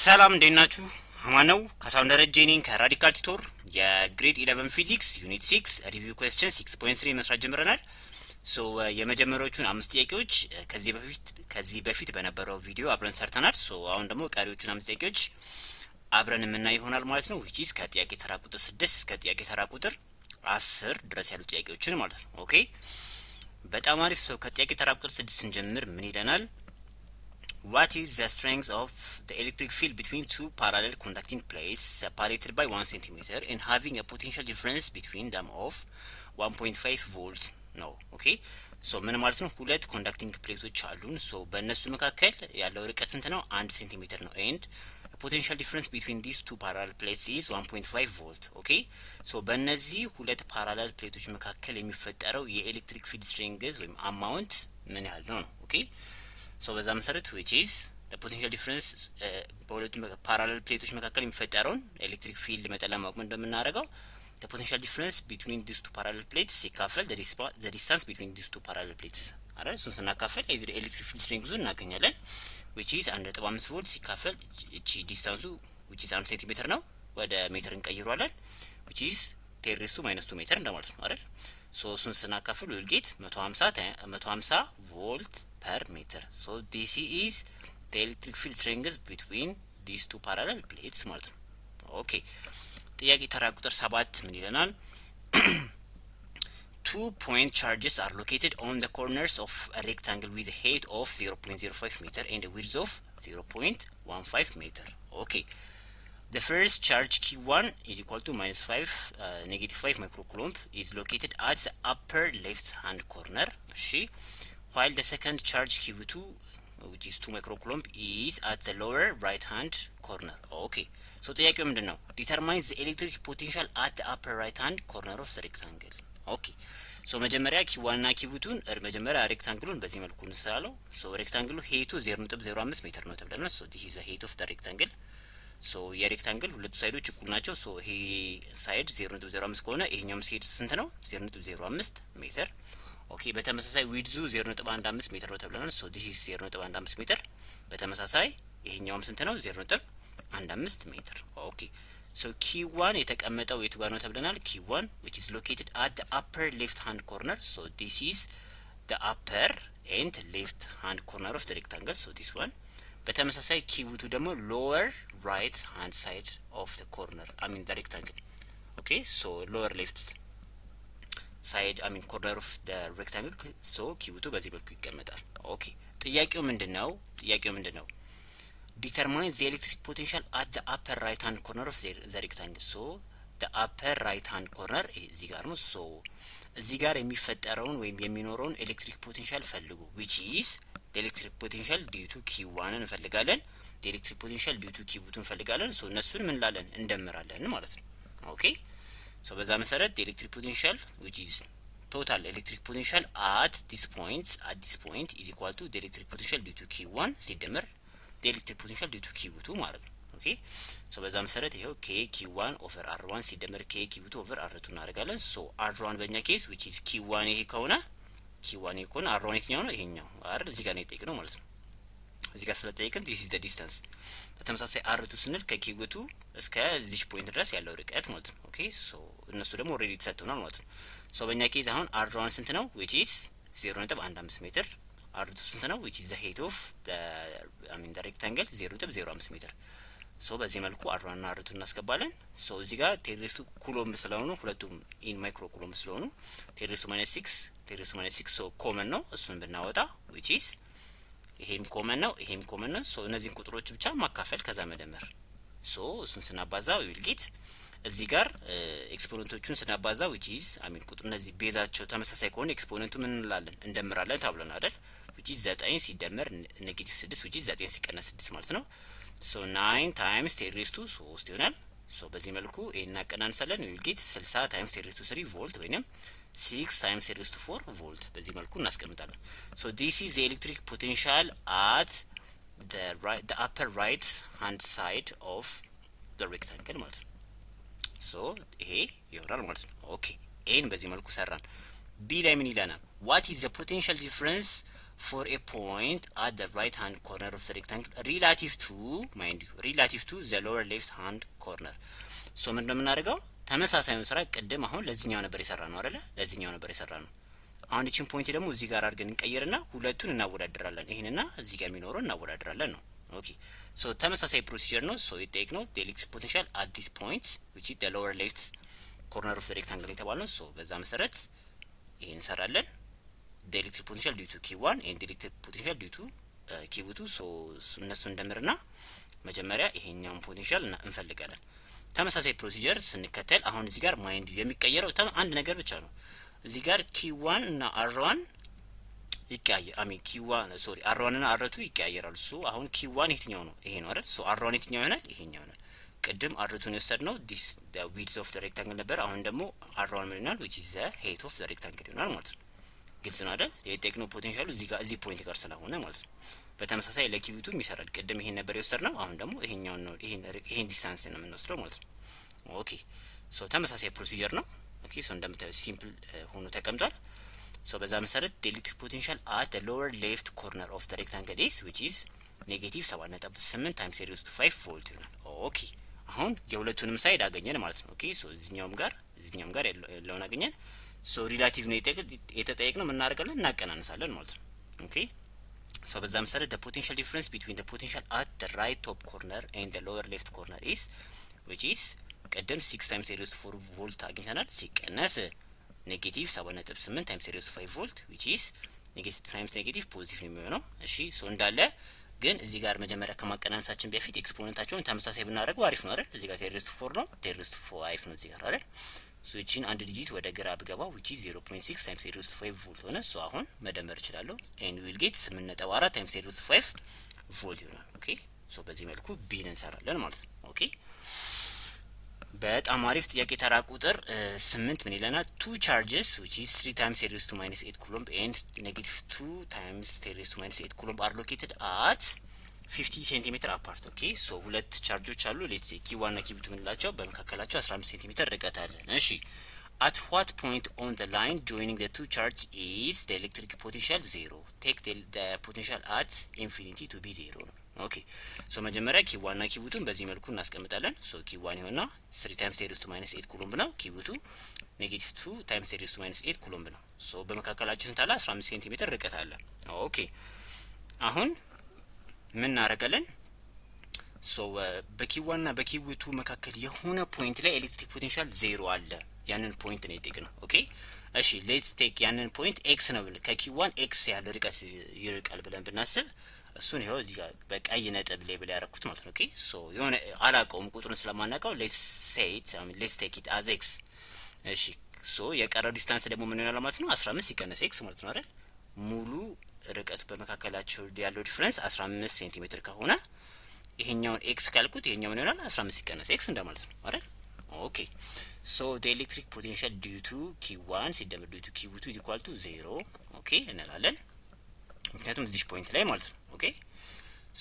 ሰላም፣ እንዴት ናችሁ? አማን ነው። ካሳሁን ደረጀ ነኝ ከ Radical Tutor። የ grade 11 physics unit 6 review question 6.3 መስራት ጀምረናል። So የመጀመሪያዎቹን አምስት ጥያቄዎች ከዚህ በፊት በነበረው ቪዲዮ አብረን ሰርተናል። So አሁን ደግሞ ቀሪዎቹን አምስት ጥያቄዎች አብረን የምናይ ይሆናል ማለት ነው። Which is ከጥያቄ ተራ ቁጥር 6 እስከ ጥያቄ ተራ ቁጥር 10 ድረስ ያሉ ጥያቄዎችን ማለት ነው። Okay፣ በጣም አሪፍ። So ከጥያቄ ተራ ቁጥር 6 ስንጀምር ምን ይለናል? What is the strength of the electric field between two parallel conducting plates separated by 1 centimeter and having a potential difference between them of 1.5 volt ነው። Okay, so ምን ማለት ነው? ሁለት conducting plate ኦች አሉን። So በእነሱ መካከል ያለው ርቀት ስንት ነው? 1 ሴንቲሜትር ነው። And potential difference between these two parallel plates is 1.5 volt። Okay, so በእነዚህ ሁለት parallel plate ኦች መካከል የሚፈጠረው የ electric field strength ወይም amount ምን ያህል ነው ነው። Okay, so በዛ መሰረት which is potential difference በሁለቱ parallel plate ኦች መካከል የሚፈጠረውን electric field መጠን ለማወቅ ምን እንደምናደርገው potential difference between these two parallel plates ሲካፈል the distance between these two parallel plates አይደል? እሱን ስናካፈል electric field strength ኡን እናገኛለን። Which is 1.5 ቮልት ሲካፈል እቺ distance ኡ which is 1 ሴንቲሜትር ነው፣ ወደ ሜትር እንቀይረዋለን። Which is 10 raised to minus 2 ሜትር እንደማለት ነው አይደል? So እሱን ስናካፍል we'll get 150 volt per meter። So this is the electric field strength between these two parallel plates ማለት ነው። Okay፣ ጥያቄ ተራ ቁጥር 7 ምን ይለናል? Two point charges are located on the corners of a rectangle with a height of 0.05 meter and a width of 0.15 meter. Okay. The first charge Q1 is equal to minus 5, negative 5 microcoulomb is located at the upper left hand corner. እሺ፣ while the second charge Q2, which is 2 microcoulomb, is at the lower right hand corner። Okay, so ጥያቄው ምንድን ነው? Determine the electric potential at the upper right hand corner of the rectangle። Okay, so መጀመሪያ Q1 እና Q2 ን መጀመሪያ rectangle ኡን በዚህ መልኩ እንስላለው። So rectangle ኡ height ኡ 0.05 ሜትር ነው ተብለናል። So this is the height of the rectangle። So የ rectangle ሁለቱ side ኦች እኩል ናቸው። So ይሄ side 0.05 ከሆነ ይሄኛውም side ስንት ነው? 0.05 ሜትር። Okay፣ በተመሳሳይ width ኡ 0.15 ሜትር ነው ተብለናል። So this is 0.15 ሜትር። በተመሳሳይ ይሄኛውም ስንት ነው? 0.15 ሜትር። Okay, so Q1 የተቀመጠው የቱ ጋር ነው ተብለናል። Q1, which is located at the upper left hand corner። So this is the upper and left hand corner of the rectangle, so this one። በተመሳሳይ Q2 ደግሞ lower right hand side of the corner, I mean, the rectangle። Okay, so lower left side, I mean, corner of the rectangle። So Q2 በዚህ መልኩ ይቀመጣል። Okay፣ ጥያቄው ምንድን ነው? ጥያቄው ምንድን ነው? Determine the electric potential at the upper right hand corner of the rectangle። So the upper right hand corner እዚህ ጋር ነው። So እዚህ ጋር የሚፈጠረውን ወይም የሚኖረውን electric potential ፈልጉ፣ which is electric potential due to Q1 ን እንፈልጋለን። Electric potential due to Q2 እንፈልጋለን። So እነሱን ምን እንላለን? እንደምራለን ማለት ነው። Okay, so በዛ መሰረት electric potential, which is total electric potential at this point is equal to electric potential due to Q1 ሲደመር electric potential due to Q2 ማለት ነው። Okay, so በዛ መሰረት ይኸው K Q1 over R1 ሲደመር K Q2 over R2 እናደርጋለን። So R1 በእኛ case, which is Q1 ይሄ ከሆነ፣ Q1 ይሄ ከሆነ R1 የትኛው ነው? ይሄኛው አይደል? እዚህ ጋር ነው የጠየቅነው ማለት ነው። እዚህ ጋር ስለጠየቅን this is the distance። በተመሳሳይ R2 ስንል ከ Q2 እስከ እዚች point ድረስ ያለው ርቀት ማለት ነው። Okay, so እነሱ ደግሞ already ተሰጥቶናል ማለት ነው። So በእኛ case አሁን R1 ስንት ነው? Which is 0.15 ሜትር። R2 ስንት ነው? Which is the height of, I mean, the rectangle, 0.05 ሜትር። So በዚህ መልኩ R1 እና R2 እናስገባለን። So እዚህ ጋር 10 raised to coulomb ስለሆኑ፣ ሁለቱም in micro coulomb ስለሆኑ 10 raised to minus 6, 10 raised to minus 6, so common ነው። እሱን ብናወጣ which is ይሄም common ነው፣ ይሄም common ነው። So እነዚህን ቁጥሮች ብቻ ማካፈል ከዛ መደመር። So እሱን ስናባዛ we'll get እዚህ ጋር exponent ኦቹን ስናባዛ, which is, I mean, ቁጥር እነዚህ base ኣቸው ተመሳሳይ ከሆነ exponent ኡ ምን እንላለን? እንደምራለን ተብለን አይደል? Which is ዘጠኝ ሲደመር negative ስድስት, which is ዘጠኝ ሲቀነስ ስድስት ማለት ነው። So 9 times 10 raised to ሶስት ይሆናል። So በዚህ መልኩ ይሄን እናቀናንሳለን። We'll get 60 times 10 raised to 3 ቮልት ወይንም 6 times 10 raised to 4 ቮልት በዚህ መልኩ እናስቀምጣለን። So this is the electric potential at the upper right hand side of the rectangle ማለት ነው። So ይሄ ይሆናል ማለት ነው። Okay፣ A ን በዚህ መልኩ ሰራን። B ላይ ምን ይለናል? What is the potential difference For a point at the right hand corner of the rectangle relative to, mind you, relative to the lower left hand corner። So ምንድን ነው የምናደርገው? ተመሳሳዩን ስራ ቅድም አሁን ለዚህኛው ነበር የሰራነው አይደለ? ለዚህኛው ነበር የሰራነው። አሁን ይችን point ደግሞ እዚህ ጋር አድርገን እንቀይርና ሁለቱን እናወዳድራለን። ይህንና እዚህ ጋር የሚኖረው እናወዳድራለን ነው። Okay, so ተመሳሳይ procedure ነው። So የጠየቅነው electric potential at this point, which is the lower left corner of the rectangle የተባለው። So በዛ መሰረት ይሄን እንሰራለን። The electric potential due to Q1 and electric potential due to Q2። So እነሱን እንደምርና መጀመሪያ ይሄኛውን potential እንፈልጋለን። ተመሳሳይ procedure ስንከተል አሁን እዚህ ጋር mind የሚቀየረው አንድ ነገር ብቻ ነው። እዚህ ጋር Q1 እና R1 ይቀያየር፣ I mean Q1, sorry, R1 እና R2 ይቀያየራሉ። So አሁን Q1 የትኛው ነው? ይሄ ነው አይደል? So R1 የትኛው ይሆናል? ይሄኛው ይሆናል። ቅድም R2 ን የወሰድነው this width of the rectangle ነበር። አሁን ደግሞ R1 ምን ይሆናል? Which is the height of the rectangle ይሆናል ማለት ነው። ግልጽ ነው አይደል? የጠየቅነው potential ኡ እዚህ ጋር እዚህ point ጋር ስለሆነ ማለት ነው። በተመሳሳይ ለ Q2 ም ይሰራል። ቅድም ይሄን ነበር የወሰድነው። አሁን ደግሞ ይሄኛውን ነው፣ ይሄን distance ነው የምንወስደው ማለት ነው። Okay, so ተመሳሳይ procedure ነው። Okay, so እንደምታዩት simple ሆኖ ተቀምጧል። So በዛ መሰረት electric potential at the lower left corner of the rectangle is, which is negative 7.8 times 10 raised to 5 ቮልት ይሆናል። Okay, አሁን የሁለቱንም side አገኘን ማለት ነው። Okay, so እዚህኛውም ጋር ያለውን አገኘን። So relative ነው የተጠየቅነው። ምን እናደርጋለን? እናቀናንሳለን ማለት ነው። Okay, so በዛ መሰረት the potential difference between the potential at the right top corner and the lower left corner is, which is ቅድም 6 times 10 raised to 4 ቮልት አግኝተናል። ሲቀነስ negative 7.8 times 10 raised to 5 volt, which is negative times negative positive ነው የሚሆነው። እሺ፣ so እንዳለ ግን እዚህ ጋር መጀመሪያ ከማቀናነሳችን በፊት exponent ኣቸውን ተመሳሳይ ብናደርገው አሪፍ ነው አይደል? እዚህ ጋር 10 raised to 4 ነው፣ 10 raised to 5 ነው እዚህ ጋር አይደል? So ይቺን አንድ digit ወደ ግራ ብገባ, which is 0.6 times 10 raised to 5 ቮልት ሆነ። So አሁን መደመር እችላለሁ and we'll get 8.4 times 10 raised to 5 ቮልት ይሆናል። Okay, so በዚህ መልኩ B ን እንሰራለን ማለት ነው። Okay, በጣም አሪፍ። ጥያቄ ተራ ቁጥር 8 ምን ይለናል? Two charges, which is 3 times 10 raised to minus 8 coulomb and negative 2 times 10 raised to minus 8 coulomb, are located at 15 centimeter apart። Okay, so ሁለት charge ኦች አሉ። Let's say Q1 እና Q2 የምንላቸው በመካከላቸው 15 ሴንቲሜትር ርቀት አለ። እሺ፣ at what point on the line joining the two charge is the electric potential zero? Take the potential at infinity to be zero ነው። Okay, so መጀመሪያ Q1 እና Q2 ን በዚህ መልኩ እናስቀምጣለን። So Q1 ይሆንና 3 times 10 to minus 8 coulomb ነው። Q2 negative 2 times 10 to minus 8 coulomb ነው። So በመካከላቸው ስንት አለ? 15 ሴንቲሜትር ርቀት አለ። Okay, አሁን ምን እናደርጋለን? So በ Q1 እና በ Q2 መካከል የሆነ point ላይ electric potential zero አለ። ያንን point ነው የጠየቅነው። Okay, እሺ፣ let's take ያንን point x ነው ብለን ከ Q1 x ያህል ርቀት ይርቃል ብለን ብናስብ እሱን ይኸው እዚህ ጋር በቀይ ነጥብ label ያደረኩት ማለት ነው። Okay, so የሆነ አላውቀውም፣ ቁጥሩን ስለማናውቀው let's say it, let's take it as x። እሺ፣ so የቀረው distance ደግሞ ምን ይሆናል ማለት ነው? 15 ሲቀነስ x ማለት ነው አይደል? ሙሉ ርቀቱ በመካከላቸው ያለው difference 15 ሴንቲሜትር ከሆነ ይሄኛውን x ካልኩት ይሄኛው ምን ይሆናል? 15 ሲቀነስ x እንደማለት ነው አይደል? Okay, so the electric potential due to Q1 ሲደመር due to Q2 is equal to zero, okay, እንላለን። ምክንያቱም እዚህ point ላይ ማለት ነው። Okay,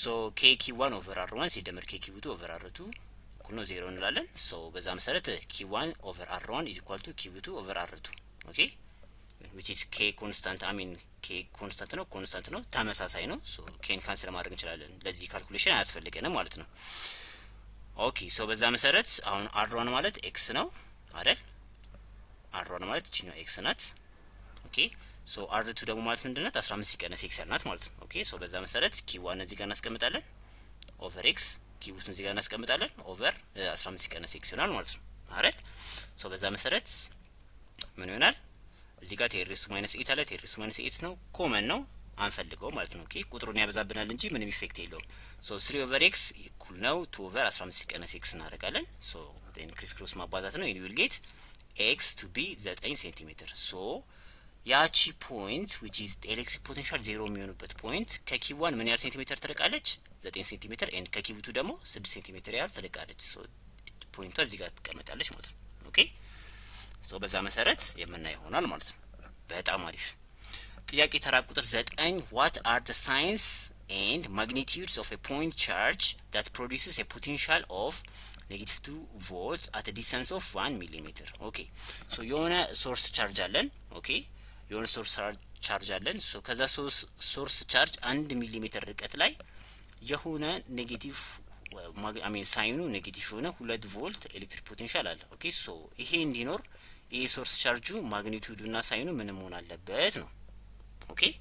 so K Q1 over R1 ሲደመር K Q2 over R2 እኩል ነው ዜሮ እንላለን። So በዛ መሰረት Q1 over R1 is equal to Q2 over R2, okay, which is K constant, I mean, K constant ነው፣ constant ነው፣ ተመሳሳይ ነው። So K ን cancel ማድረግ እንችላለን። ለዚህ calculation አያስፈልገንም ማለት ነው። Okay, so በዛ መሰረት አሁን R1 ማለት x ነው አይደል? R1 ማለት እቺኛው x ናት። Okay, so R2 ደግሞ ማለት ምንድን ናት? 15 ሲቀነስ x ያልናት ማለት ነው። Okay, so በዛ መሰረት Q1 እዚህ ጋር እናስቀምጣለን over x፣ Q2 ን እዚህ ጋር እናስቀምጣለን over 15 ሲቀነስ x ይሆናል ማለት ነው አይደል? So በዛ መሰረት ምን ይሆናል? እዚህ ጋር 10 raised to minus 8 አለ። 10 raised to minus 8 ነው፣ common ነው፣ አንፈልገው ማለት ነው። Okay, ቁጥሩን ያበዛብናል እንጂ ምንም effect የለውም። So 3 over x እኩል ነው 2 over 15 ሲቀነስ x እናደርጋለን። So then criss cross ማባዛት ነው። You will get x to be 9 ሴንቲሜትር። So ያቺ point, which is electric potential zero የሚሆንበት point, ከ Q1 ምን ያህል ሴንቲሜትር ትርቃለች? 9 ሴንቲሜትር and ከ Q2 ደግሞ 6 ሴንቲሜትር ያህል ትርቃለች። So point ቷ እዚህ ጋር ትቀመጣለች ማለት ነው። Okay, so በዛ መሰረት የምናየው ይሆናል ማለት ነው። በጣም አሪፍ። ጥያቄ ተራ ቁጥር 9። What are the signs and magnitudes of a point charge that produces a potential of negative 2 volt at distance of 1 millimeter? Okay, so የሆነ source charge አለን። Okay, የሆነ source charge አለን። So ከዛ source charge 1 ሚሊሜትር ርቀት ላይ የሆነ negative, I mean, sign ኑ negative የሆነ 2 volt electric potential አለ። Okay, so ይሄ እንዲኖር ይሄ source charge ኡ magnitude ኡ እና sign ኑ ምን መሆን አለበት ነው። Okay,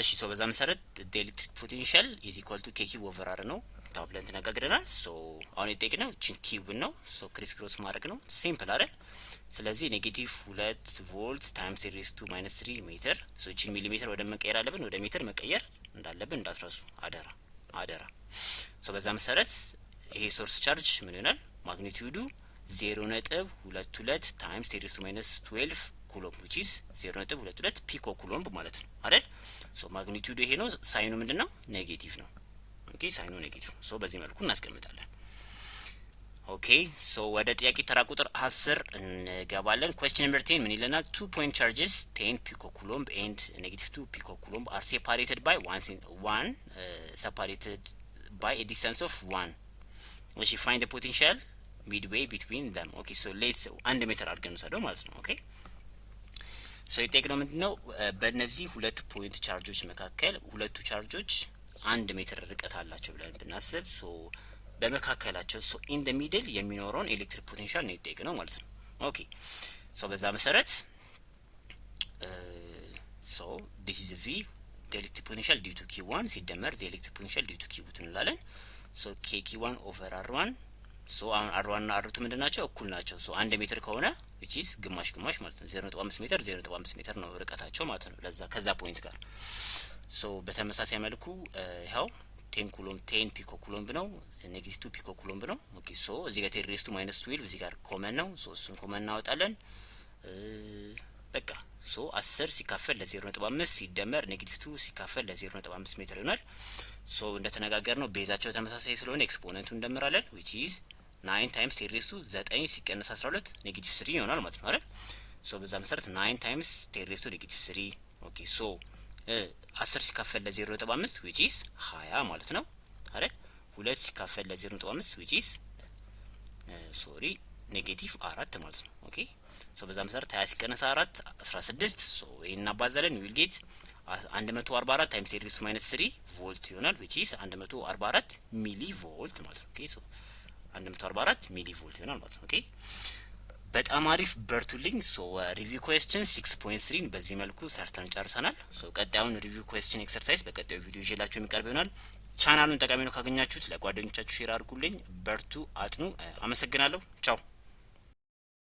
እሺ, so በዛ መሰረት electric potential is equal to KQ over r ነው ተባብለን ተነጋግረናል። So አሁን የጠየቅነው ችን Q ን ነው። So crisscross ማድረግ ነው፣ simple አይደል? ስለዚህ negative 2 volt times raised to minus 3 meter። So እቺን ሚሊሜትር ወደ መቀየር አለብን፣ ወደ ሜትር መቀየር እንዳለብን እንዳትረሱ አደራ አደራ። So በዛ መሰረት ይሄ source charge ምን ይሆናል? Magnitude ኡ 0.22 times 10 to minus 12 coulomb, which is 0.22 pico coulomb ማለት ነው አይደል? So magnitude ኡ ይሄ ነው። Sign ኑ ምንድን ነው? Negative ነው። Okay, sign ኑ negative። So በዚህ መልኩ እናስቀምጣለን። Okay, so ወደ ጥያቄ ተራ ቁጥር 10 እንገባለን። Question number 10 ምን ይለናል? Two point charges, 10 pico coulomb and negative 2 pico coulomb, are separated by a distance of 1. እሺ, find potential midway between them. Okay, so let's 1 ሜትር አድርገን እንውሰደው ማለት ነው። Okay, so የጠየቅነው ምንድን ነው? በእነዚህ ሁለት point charge ኦች መካከል ሁለቱ charge ኦች 1 ሜትር ርቀት አላቸው ብለን ብናስብ, so በመካከላቸው, so in the middle የሚኖረውን electric potential ነው የጠየቅነው ማለት ነው። Okay, so በዛ መሰረት, so this is V, electric potential due to Q1 ሲደመር electric potential due to Q2 እንላለን። So K Q 1 over r 1. So አሁን r 1 እና r 2 ምንድን ናቸው? እኩል ናቸው። So 1 ሜትር ከሆነ, which is ግማሽ ግማሽ ማለት ነው። 0.5 ሜትር, 0.5 ሜትር ነው ርቀታቸው ማለት ነው ለዛ ከዛ point ጋር። So በተመሳሳይ መልኩ ይኸው 10 coulomb, 10 pico coulomb ነው፣ negative 2 pico coulomb ነው። Okay, so እዚህ ጋር 10 raised to minus 12 እዚህ ጋር common ነው። So እሱን common እናወጣለን። በቃ so 10 ሲካፈል ለ0.5 ሲደመር negative 2 ሲካፈል ለ0.5 ሜትር ይሆናል። So እንደተነጋገርነው base ኣቸው ተመሳሳይ ስለሆነ exponent ኡ እንደምራለን, which is 9 times 10 raised to 9 ሲቀነስ 12, negative 3 ይሆናል ማለት ነው አይደል? So በዛ መሰረት 9 times 10 raised to negative 3. Okay, so 10 ሲካፈል ለ0.5, which is 20 ማለት ነው አይደል? ሁለት ሲካፈል ለ0.5, which is, sorry, negative አራት ማለት ነው። Okay, so በዛ መሰረት 20 ሲቀነስ 4, 16። So ይሄን እናባዛለን, we'll get 144 times 10 raised to minus 3 ቮልት ይሆናል, which is 144 milli volt ማለት ነው። Okay, so 144 milli ቮልት ይሆናል ማለት ነው። Okay, በጣም አሪፍ፣ በርቱልኝ። So review question 6.3 በዚህ መልኩ ሰርተን ጨርሰናል። So ቀጣዩን review question exercise በቀጣዩ ቪዲዮ ይዤላችሁ የሚቀርብ ይሆናል። ቻናሉን ጠቃሚ ነው ካገኛችሁት ለጓደኞቻችሁ share አድርጉልኝ። በርቱ፣ አጥኑ። አመሰግናለሁ። ቻው።